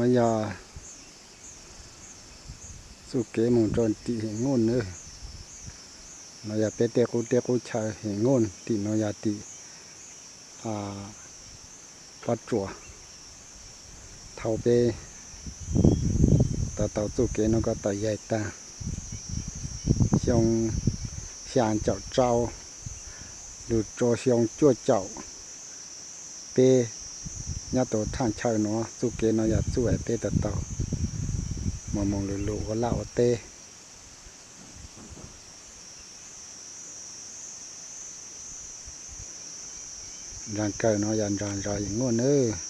Yog txuj kev moog rua tim Hem Nuj nawb. No yog peb tej qub teb qub chaw Hem Nuj. Tim no yog tim Pob Tsuas. Thaus peb tau tau txuj kev no kuj tau yaig taag xyoo xyaa caum rau lug rua xyoo cuaj caum peb. Nyob rua thaj chaw no, txuj kev no yog txuj es peb tau tau moog moog lug lug ua laj ua teb. Nraag kawg no yog nraag zog Hem Nuj nawb.